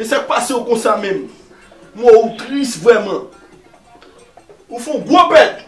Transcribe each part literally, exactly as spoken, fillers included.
E sa k pase w konsa menm? M wè w tris vrèman. Ou fè yon gwo pèt.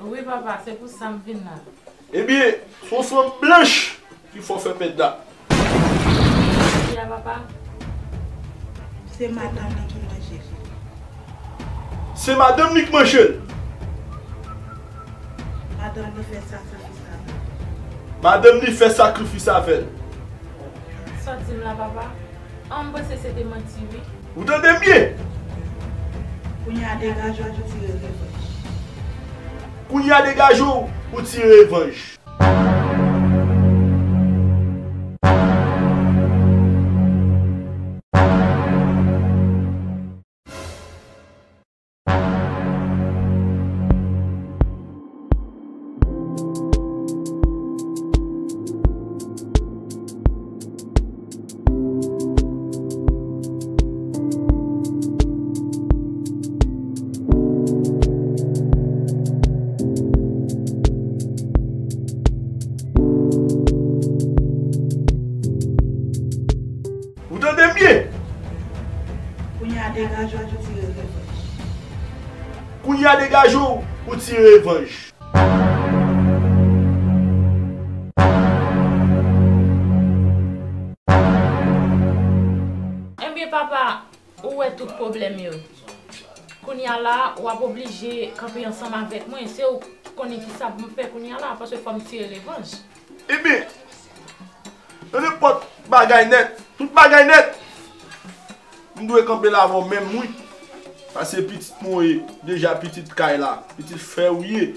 Wi, papa, se pou sa m vin la. Ebyen, se yon fanm blanch ki fè w fè pèt la. Ki a, papa? Se madanm li ki manje l. Se madanm li k manje l. Madanm li fè sakrifis avè l. Madanm li fè sakrifis avè l. Sa w di m la, papa? An, m panse se te manti, wi. Ou tande m byen? Kounye a degaje w pou tire revanj. Kounye a degaje w pou tire revanj. Ou tande m byen? Kounye a degaje w pou tire revanj. Kounye a degaje w pou tire revanj. Ebyen, papa, ou wè tout pwoblèm yo. Kounye a la, w ap oblije kanpe ansanm avèk mwen. Se ou ki konnen ki sa pou m fè kounye a la, paske fò m tire revanj. Ebyen, nan nenpòt bagay nèt, tout bagay nèt, m dwe kanpe la avè w menm, wi. Paske pitit mwen w ye, deja pitit kay la, pitit frè w ye.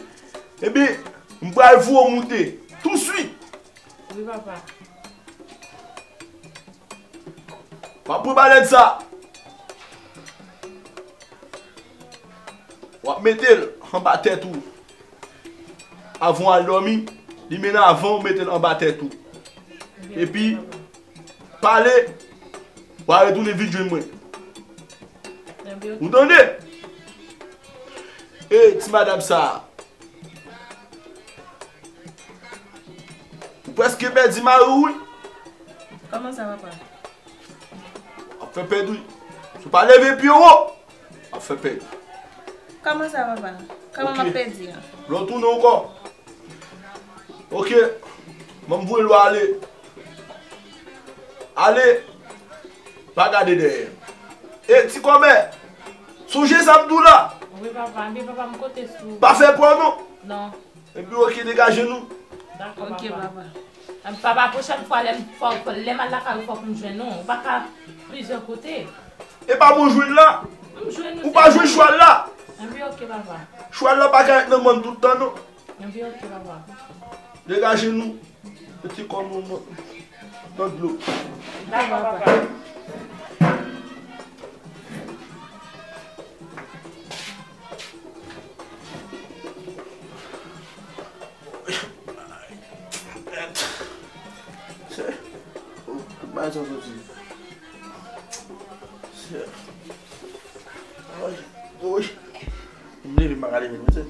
Ebyen, m pral voye w moute touswit. Wi, papa. W ap pran balèt sa. W ap mete l anba tèt ou. Avan w al dòmi, li mennen avan w mete l anba tèt ou. Epi, pale, w a retounen vin jwenn mwen. Ou tande? E ti madanm sa a, ou prèske pèdi mari w, wi. Kòman sa, papa? W ap fè pèdi, wi. Si w pa leve pye w wo, w ap fè pèdi. Kòman sa, papa? Kòman m ap pèdi an? Lè w tounen ankò. Oke. Ban m voye l ale. Ale. Pa gade dèyè. E ti kòmè, sonje sa m di w la. Wi, papa. Ebyen, papa, m konte sou ou. Pa fè pè non. Non. Epi oke, degaje nou. Dakò, papa. Papa, pwochèn fwa, lè m, fò, fò, lè m al lakay ou, fòk m jwenn ou. Ou pa ka plizyè kote. E pa bon jwenn la. M jwenn ou. Ou pa jwenn chwal la. Ebyen, oke, papa. Chwal la pa ka ret nan mòn tout tan, non. Ebyen, oke, papa. Degaje nou. Mete kò nou nan, nan dlo. Dakò, papa. Se, o, tout bagay sa soti. Se, oy, oy. M leve, m pa ka leve, mesye.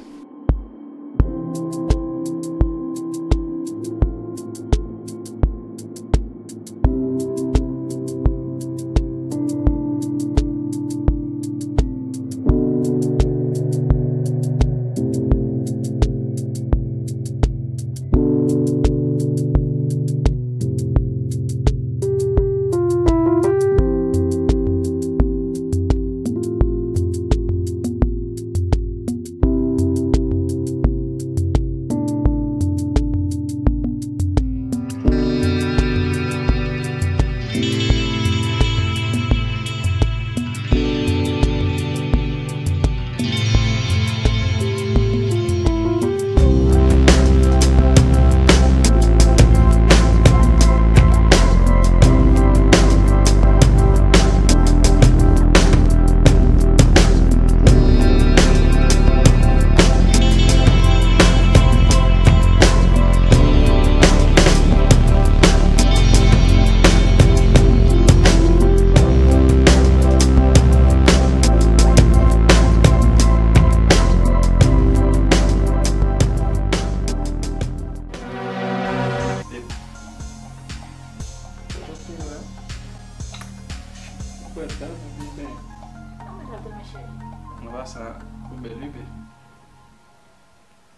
Sa, ou bèl wi, bèl.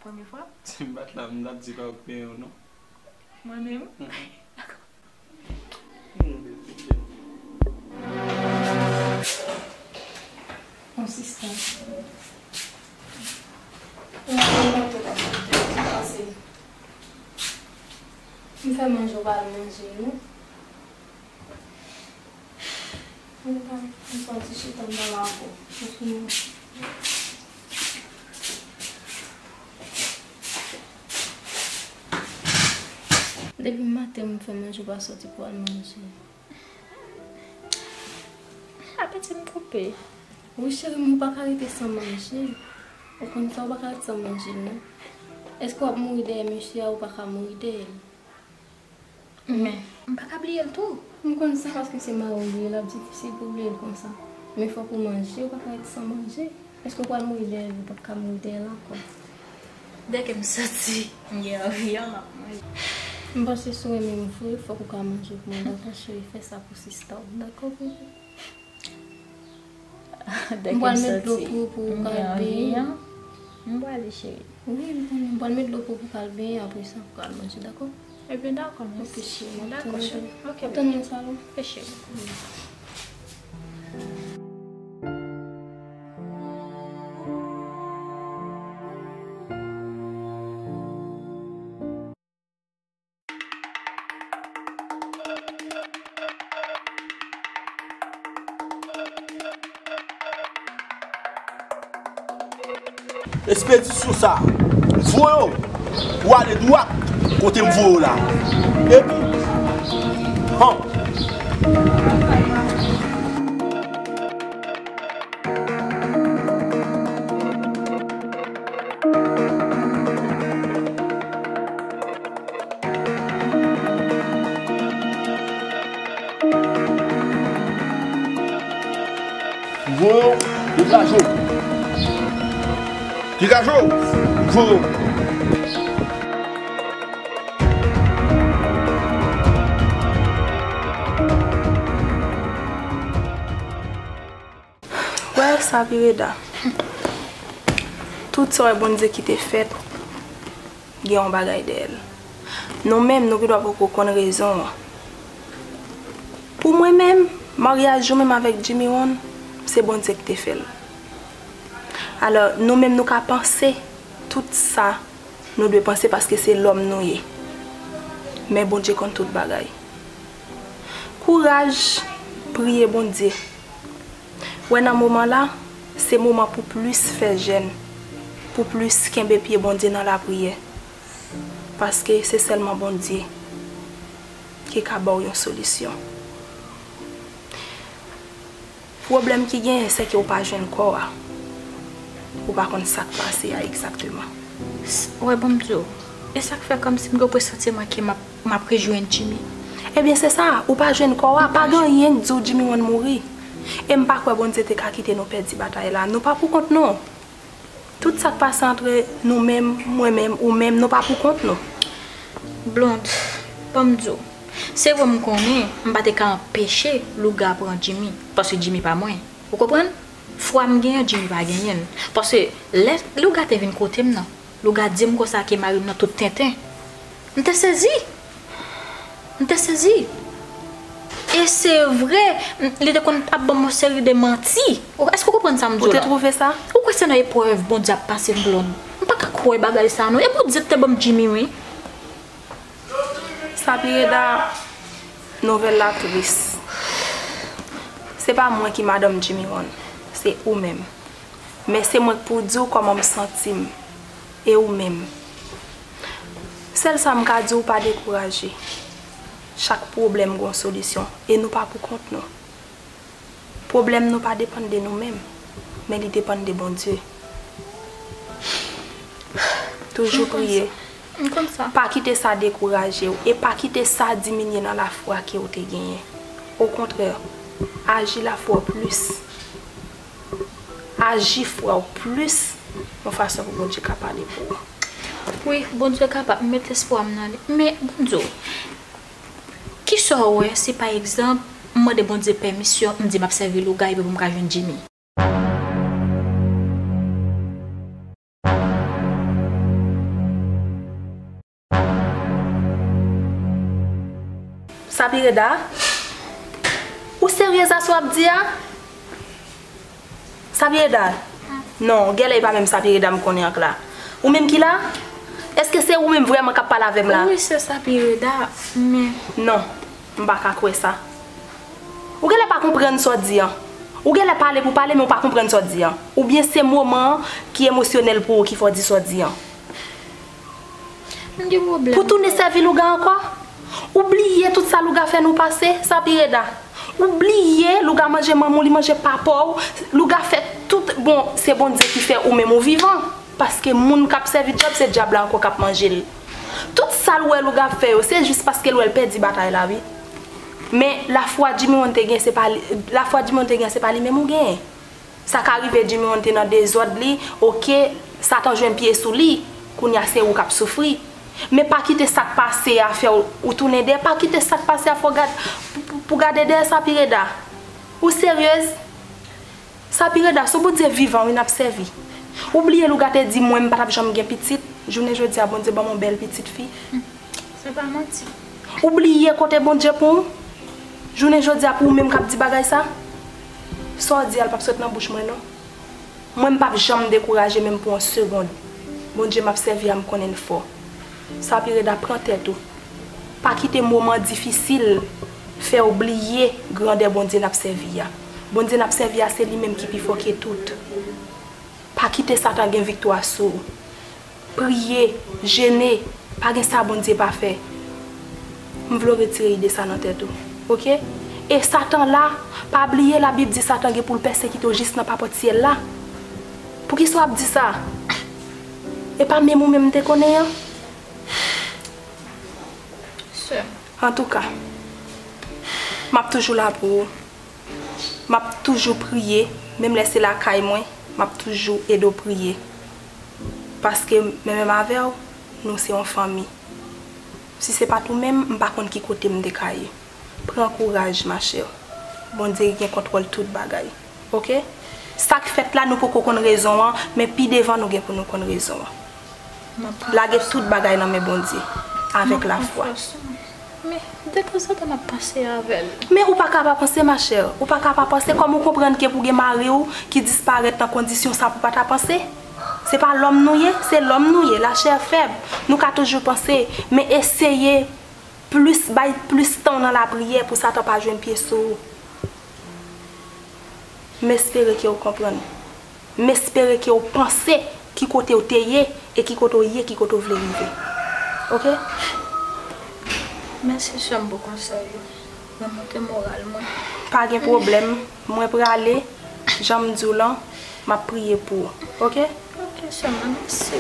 Premye fwa? Si m pa t la, m t ap di pa ou k peye w, non. Mwen menm? Mhm. Dakò. Bon, sista. Mwen, mwen, mwen, mwen, mwen, mwen, mwen, m fè manje, w pa al manje, non? Mwen pa, m fè yon ti chita, m pale avè w. Paske mwen Depi maten, m fè manje, w pa soti pou al manje. Apeti m koupe. Wi, cheri, men w pa ka rete san manje. Ou konn sa, w pa ka rete san manje, non. Èske w ap mouri dèyè mesye a? Ou pa ka mouri dèyè l. Men, m pa ka bliye l tou. M konn sa, paske se mari w li ye, l ap difisil pou w bliye l konsa. Men fòk ou manje, ou pa ka rete san manje. Èske w pral mouri dèyè l? Ou p ap ka mouri dèyè l ankò. Dèke m santi m gen anvi an, m ap manje. M panse si w renmen m vre, fòk ou ka manje pou mwen, dakò, cheri? Fè sa pou sista w, dakò, bebe? M pral met dlo pou, pou w ka al benyen. M pral, cheri. Wi, m konnen. M pral met dlo pou, pou w ka al benyen, apre sa, pou w ka al manje, dakò? Ebyen, dakò, mèsi. Ok, cheri, m ap tann ou. Ok, bebe. M ap tann ou nan salon. Ok, cheri. Espedisyon sa a, m voye w pou w ale dwat kote m voye w la. Epi, han. Voye w, degaje w. Degaje w, voye w. Wè sa, Pireda. Tout sa w wè Bondye kite fèt, gen yon bagay dèyè l. Nou menm, nou gendwa poko konn rezon an. Pou mwen menm, maryaj ou menm avèk Jimmy Ron, se Bondye ki te fè l. Alò, nou menm, nou ka panse tout sa nou dwe panse, paske se lòm nou ye. Men Bondye konn tout bagay. Kouraj, priye Bondye. Wè, nan moman la, se moman pou plis fè jèn, pou plis kenbe pye Bondye nan lapriyè. Paske se sèlman Bondye ki ka ba w yon solisyon. Pwoblèm ki genyen, se ke w pa jwenn kò a. Ou pa konn sa k pase a egzakteman. S-, wè, ban m di w, e sa k fè kòmsi m gen presantiman ke m ap, m ap rejwenn Jimmy. Ebyen, se sa, ou pa jwenn kò a, pa gen anyen k di w Jimmy Ron mouri. E m pa kwè Bondye te ka kite nou pèdi batay la. Nou pa pou kont nou. Tout sa k pase antre nou menm, mwen menm, ou menm, nou pa pou kont nou. Blonde, ban m di w, se vre m konnen m pa te ka anpeche Louga pran Jimmy, paske Jimmy pa mwen. Ou konprann? Fwa m genyen, Jimmy pa genyen l. Paske lè Louga te vin kote m nan, Louga di m konsa ke mari m nan tout tenten. M te sezi. M te sezi. E se vre, m, li te konn ap ban m yon seri de manti. Ou, èske w konprann sa m di w la? Ou te twouve sa? Ou kwè se nan eprèv Bondye ap pase m, Blonde? M pa ka kwè bagay sa a, non. E Bondye ki te ban m Jimmy, wi. Sapireda, nouvèl la tris. Se pa mwen ki madanm Jimmy Ron, se ou menm. Men se mwen k pou di w kòman m santi m. E ou menm? Sèl sa m ka di w, pa dekouraje. Chak pwoblèm gen yon solisyon. E nou pa pou kont nou. Pwoblèm nou pa depann de nou menm, men li depann de Bondye. Toujou priye. M konn sa. Pa kite sa dekouraje w e pa kite sa diminye nan lafwa ke w te genyen. Okontrè, aji lafwa w plis. Aji fwa w plis yon fason pou Bondye ka pale pou ou. Wi, Bondye kapab, m met espwa m nan li. Men, ban m di w, kisa w wè si, pa egzanp, m mande Bondye pèmisyon, m di m ap sèvi Louga epi pou m ka jwenn Jimmy? Sapireda, ou serye sa w ap di a? Sapireda, non, genlè e pa menm Sapireda m konnen ank la. Ou menm ki la? Èske se ou menm vrèman k ap pale avè m la? Wi, se Sapireda, men. Non, m pa ka kwè sa. Ou genlè pa konprann sa w di an. Ou genlè pale pou pale, men ou pa konprann sa w di an. Oubyen se moman an ki emosyonèl pou ou ki fè w di sa w di an. M gen pwoblèm. Pou tounen sèvi louga ankò? Ou bliye tout sa louga fè nou pase, Sapireda? Ou bliye louga manje manman w, li manje papa w, louga fè tout, bon, se Bondye ki fè ou menm ou vivan. Paske moun k ap sèvi dyab, se dyab la ankò k ap manje l. Tout sa l wè louga ap fè yo, se jis paske l wè l pèdi batay la, wi. Men lafwa Jimmy One te gen, se pa li, lafwa Jimmy One te gen, se pa li menm ou genyen. Sa ka rive Jimmy One te nan dezòd li, oke, Satan jwenn pye sou li, kounye a se ou k ap soufri. Men pa kite sa k pase a fè w, ou tounen dèyè, pa kite sa k pase a fè w gad, pou, pou, pou gade dèyè Sapireda. Ou seryez? Sapireda, se Bondye vivan wi n ap sèvi. Ou bliye louga te di mwen m pa t ap janm gen pitit, jounen jodi a Bondye ban m yon bèl pitit fi. Se pa manti. Ou bliye kote Bondye pran w? Jounen jodi a pou ou menm k ap di bagay sa? Sa w di a l p ap sot nan bouch mwen non. Mwen m p ap janm dekouraje menm pou yon segonn. Bondye m ap sèvi a m konnen l fò. Sapireda, pran tèt ou. Pa kite moman difisil fè w bliye grandè Bondye n ap sèvi a. Bondye n ap sèvi a se li menm ki pi fò ke tout. Pa kite Satan gen viktwa sou ou. Priye, jene, pa gen sa Bondye pa fè. M vle w retire ide sa nan tèt ou, oke? E Satan la, pa bliye Labib di Satan gen pou l pèsekite w jis nan papòt syèl la. Poukisa w ap di sa? E pa menm ou menm m te konnen an? Sè. Antouka, m ap toujou la pou ou. M ap toujou priye, menm lè se lakay mwen, m ap toujou ede w priye. Paske mwen menm avè w, nou se yon fanmi. Si se pa t ou menm, m pa konn ki kote m te ka ye. Pran kouraj, ma chère. Bondye gen kontwòl tout bagay. Oke? Sa k fèt la, nou poko konn rezon an, men pi devan nou gen pou nou konn rezon an. Lage tout bagay nan men Bondye, avèk lafwa. Men, detanzantan m ap panse avè l. Men ou pa ka pa panse, ma chère. Ou pa ka pa panse, kòm ou konprann ke pou gen mari w ki disparèt nan kondisyon sa pou pa ta panse. Se pa lòm nou ye, se lòm nou ye, lachè fèb. Nou ka toujou panse, men eseye plis, bay plis tan w nan lapriyè pou Satan pa jwenn pye sou ou. M espere ke w konprann. M espere ke w panse ki kote w te ye e ki kote w ye, ki kote w vle rive. Oke? Mèsi sè m pou konsèy yo. Remonte moral mwen. Pa gen pwoblèm. Mwen prale, jan m di w lan, m ap priye pou ou. Oke? Ok, sè mwen, mèsi.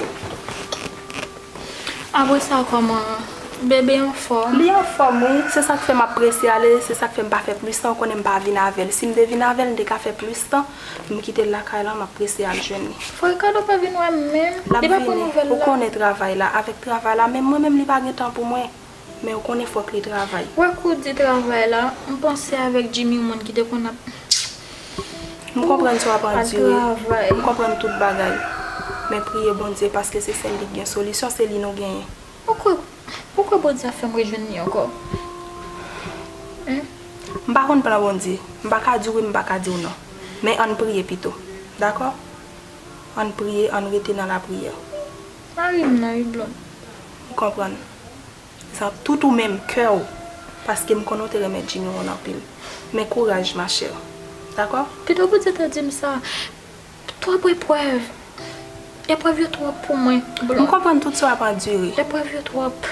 Apre sa, kòman? Bebe anfòm? Li anfòm, wi. Se sa k fè m ap prese ale, se sa k fè m pa fè plis tan. Ou konnen m pa vin avè l. Si m te vin avè l, m te ka fè plis tan. M kite l lakay lan, m ap prese al jwenn li. Frè Ricardo pa vin wè m menm. Li pa pran nouvèl la. Ou konnen travay la. Avèk travay la, menm mwen menm, li pa gen tan pou mwen. Men ou konnen fòk li travay. Wè kou di travay la, m panse avèk Jimmy One ki te konn ap M konprann sa w ap andire. M konprann tout bagay. Men priye Bondye paske se sèl li k gen solisyon, se li nou genyen. Ou kwè, ou kwè Bondye ap fè m rejwenn li ankò? Hen? M pa konn plan Bondye. M pa ka di w wi, m pa ka di w non. Men ann priye pito. Dakò? Ann priye, ann rete nan lapriyè. Mari m nan wi, Blonde. M konprann. Sa tout ou menm, kè w. Paske m konnen w te renmen Jimmy One anpil. Men kouraj, ma chère. Dakò? Pito Bondye ta di m sa. Twòp eprèv. Eprèv yo twòp pou mwen, Blonde. M konprann tout sa w ap andire. Eprèv yo twòp.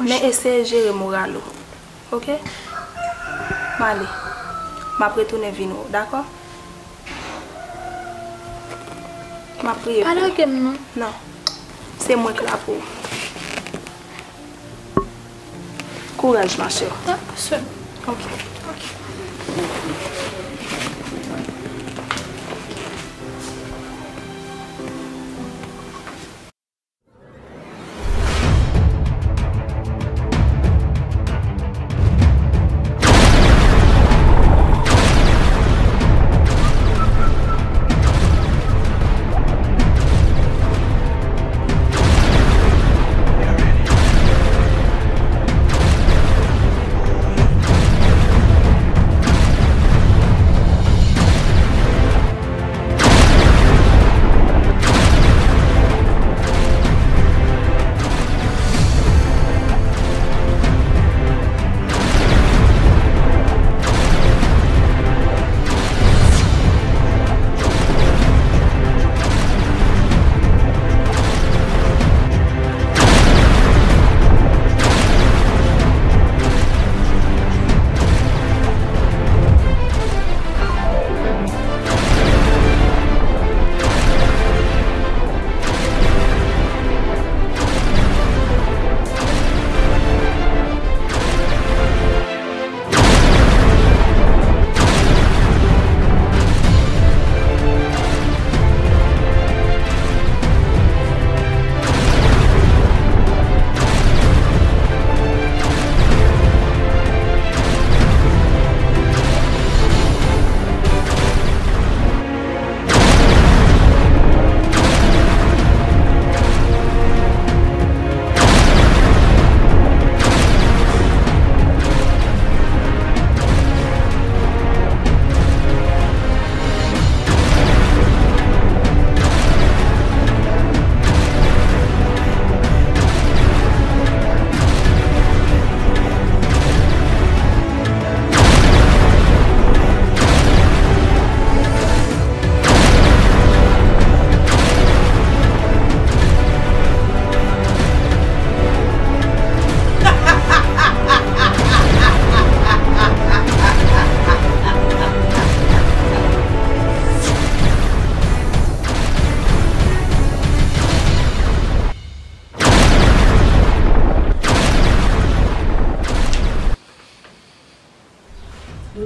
Men eseye jere moral ou. Oke? M ale. M ap retounen vin wè w, dakò? M ap priye pou ou. Pa lage m non. Non. Se mwen k la pou ou. Kouraj, ma chère. Dakò, sè m. Ok. Ok.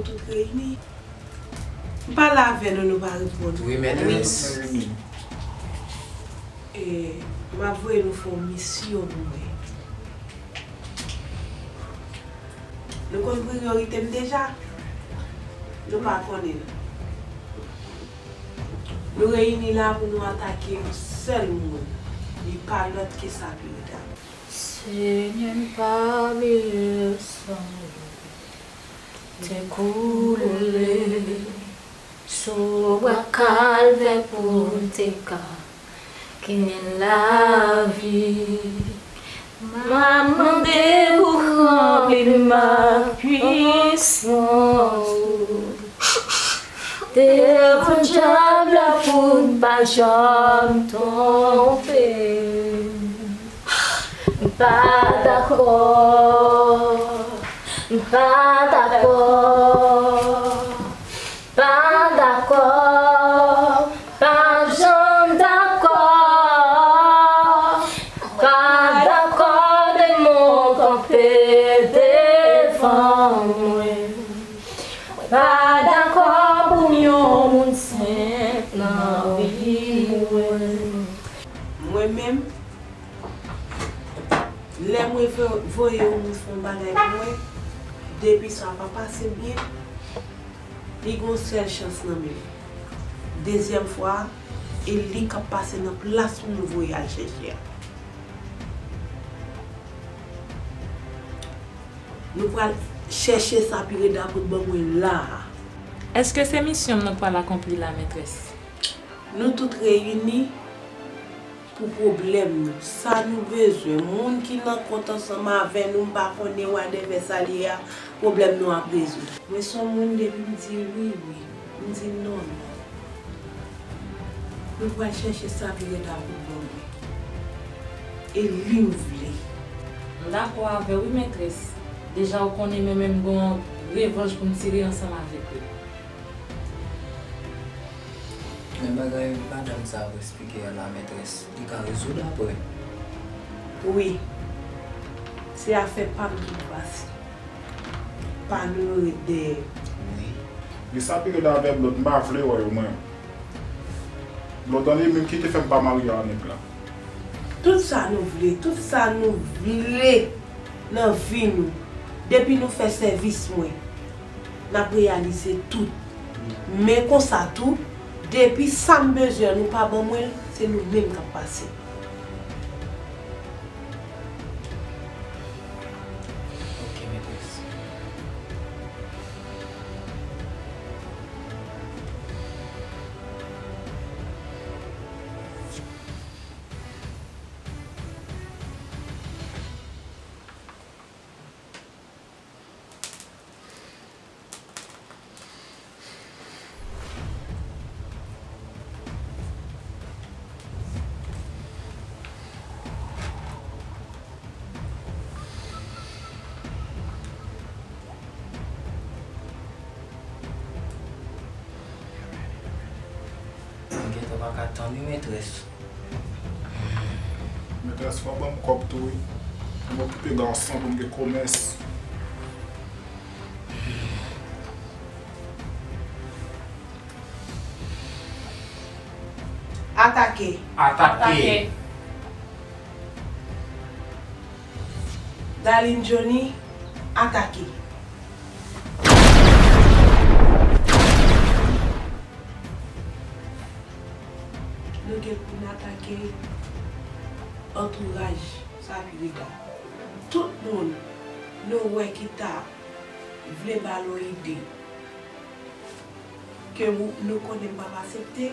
Tout reyini. M pale avè nou, nou pa reponn. Wi, mètrès. E, m ap voye nou fè yon misyon pou mwen. Nou konn priyorite m deja? Nou pa konnen l. Nou reyini la pou nou atake yon sèl moun. Li pa lòt ke Sapirida. Senyè, m pa bliye san ou te koule sou bwa Kalvè pou m te ka genyen lavi. M ap mande pou ranpli m ak pwisans ou. Devan dyab la pou m pa janm tonbe. M pa dakò, m pa dakò, pa dakò, pa janm dakò, pa dakò demon kanpe devan mwen. Pa dakò pou m yon moun senp nan vi mwen. Mwen menm, lè mwen vo-, voye yon moun fè yon bagay pou mwen, depi sa pa pase byen, li gon sèl chans nan men l. Dezyèm fwa a, e li k ap pase nan plas moun mwen voye al chèche a. Nou pral chèche Sapirida pou l ban mwen la a. Èske se misyon m nou pral akonpli la, mètrès? Nou tout reyini pou pwoblèm nou. Sa nou bezwen, moun ki nan kont ansanm avè nou, m pa konnen wadèvè sa l ye a, pwoblèm nou ap rezoud. Mwen se yon moun depi m di wi, wi, m di non, non. Nou pral chèche Sapirida pou l ban mwen. E li m vle. M dakò avè w wi, mètrès. Deja w konnen mwen menm m gon revanj pou m tire ansanm avèk li. Men bagay madanm sa ap esplike a la, mètrès, li ka rezoud apre. Wi. Se afè pa m ki pou pase. Pa nou yo ret dèyè. Wi. Li Sapirida avè Blòd, m pa vle wè yo mwen. Blòd an li menm ki te fè m pa marye a nèg la. Tout sa nou vle, tout sa nou vle nan vi nou, depi nou fè sèvis mwen, n ap reyalize tout. Men konsa tou, depi sa m bezwen an nou pa ban mwen l, se nou menm k ap pase. Ok, mètrès. M gentan pa ka tann wi, mètrès. Mètrès, fò w ban m kòb tou wi. Pou m okipe gason, pou m gen komès. Atake. Atake. Darline Johnny, atake. Nou gen pou n atake antouraj Sapirida. Tout moun nou wè ki ta vle ba l yon ide ke nou, nou konnen m p ap aksepte,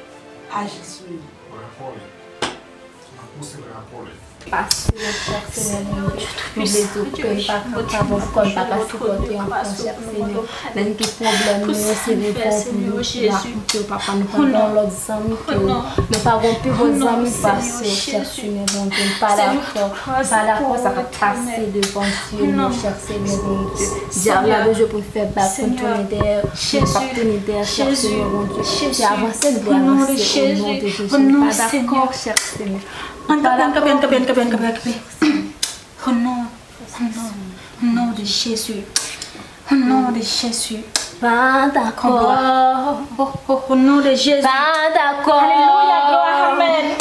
aji sou yo. Rapò l. M ap pouse l rapò l. Pase, chè Senyè Bondye. Nou vle di w ke li pa kapab ankò, li pa ka sipòte ankò, chè Senyè. Lè n gen pwoblèm nou yo, se devan w pou nou rakonte w, papa, nou pa gen yon lòt zanmi ke w. Nou pa gen pi bon zanmi pase w, chè Senyè Bondye. M pa dakò, m pa dakò sa k ap pase devan Dye nou, chè Senyè Bondye. Dyab la bezwen pou l fè bak pou l tounen dèyè, li p ap tounen dèyè, chè Senyè Bondye. Se avanse n vle avanse o non de Jezi. M pa dakò, chè Senyè. Ann kanpe, ann kanpe, ann kanpe, ann kanpe, ann kanpe, ann kanpe. O non, o non, o non de Jezi. O non de Jezi. Pa dakò. Oh, oh, oh, non de Jezi. Pa dakò. Alelouya, glwa, amen.